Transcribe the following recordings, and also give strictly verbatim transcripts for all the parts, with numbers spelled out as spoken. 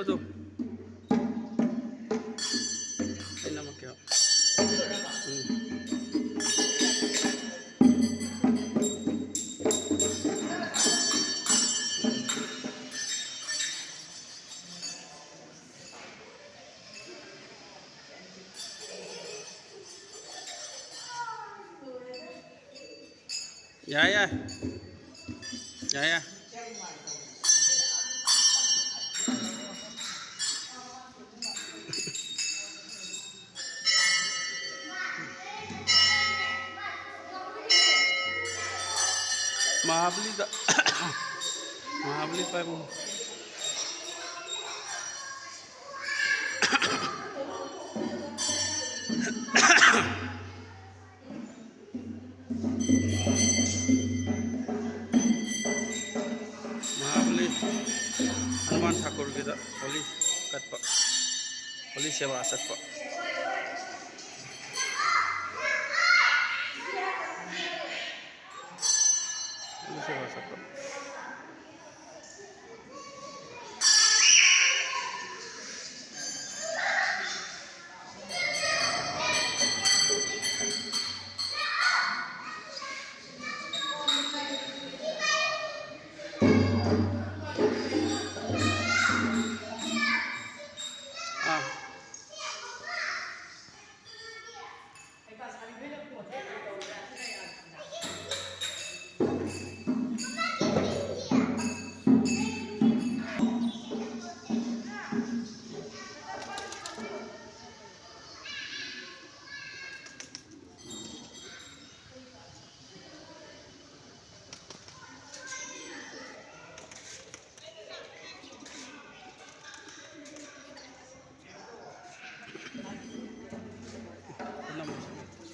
ꯑꯗꯨ ꯑꯩ ꯅꯝꯃꯛꯀꯦꯕ꯫ ꯎꯝ꯫ ꯌꯥꯏ, ꯌꯥꯏ꯫ ꯌꯥꯏ, ꯌꯥꯏ꯫ ꯃꯍꯥꯕꯂꯤꯗ, ꯃꯍꯥꯕꯂꯤ ꯄꯥꯏꯕ꯫ ꯃꯍꯥꯕꯂꯤ ꯍꯅꯨꯃꯥꯟ ꯊꯥꯀꯨꯔꯒꯤꯗ ꯍꯣꯂꯤ ꯀꯠꯄ, ꯍꯣꯂꯤ ꯁꯦꯕꯥ ꯆꯠꯄ꯫ ꯍꯣꯂꯤ ꯁꯦꯕꯥ ꯆꯠꯄ꯫ ꯑꯥ꯫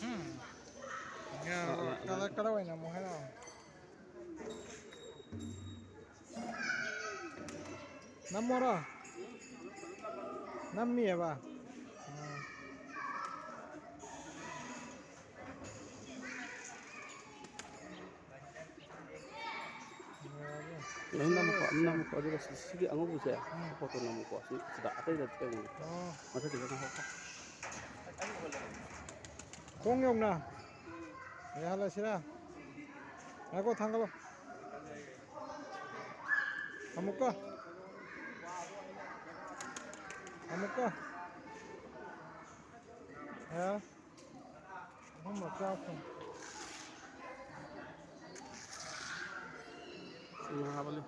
ꯎꯝ꯫ ꯌꯥꯔꯕꯣ? ꯀꯗꯥꯏ, ꯀꯗꯥꯏꯋꯥꯏ ꯅꯝꯃꯣ ꯍꯥꯏꯅꯣ? ꯅꯝꯃꯣꯔꯣ? ꯅꯝꯃꯤꯑꯕ? ꯑꯥ꯫ ꯌꯥꯔꯕꯣ? ꯅꯪ ꯅꯝꯃꯨꯀꯣ, ꯅꯝꯃꯨꯀꯣ, ꯑꯗꯨꯒ ꯁꯤ, ꯁꯤꯒꯤ ꯑꯉꯧꯕꯁꯦ, ꯎꯝ꯫ ꯐꯣꯇꯣ ꯅꯝꯃꯨꯀꯣ, ꯁꯤ, ꯁꯤꯗ, ꯑꯇꯩꯗ ꯀꯩꯅꯣ꯫ ꯑꯣ꯫ ꯃꯊꯛꯀꯤꯗ ꯅꯝꯍꯧꯀꯣ꯫ ꯈꯣꯡ ꯌꯧꯅ꯫ ꯌꯥꯍꯜꯂꯁꯤꯔꯥ? ꯉꯥꯏꯈꯣ, ꯊꯥꯡꯒꯠꯂꯣ꯫ ꯑꯃꯨꯛꯀ꯫ ꯑꯃꯨꯛꯀ꯫ ꯌꯥ꯫ ꯑꯍꯨꯝꯂꯛ ꯆꯥ ꯐꯪ꯫ ꯉꯥꯕ ꯂꯩ꯫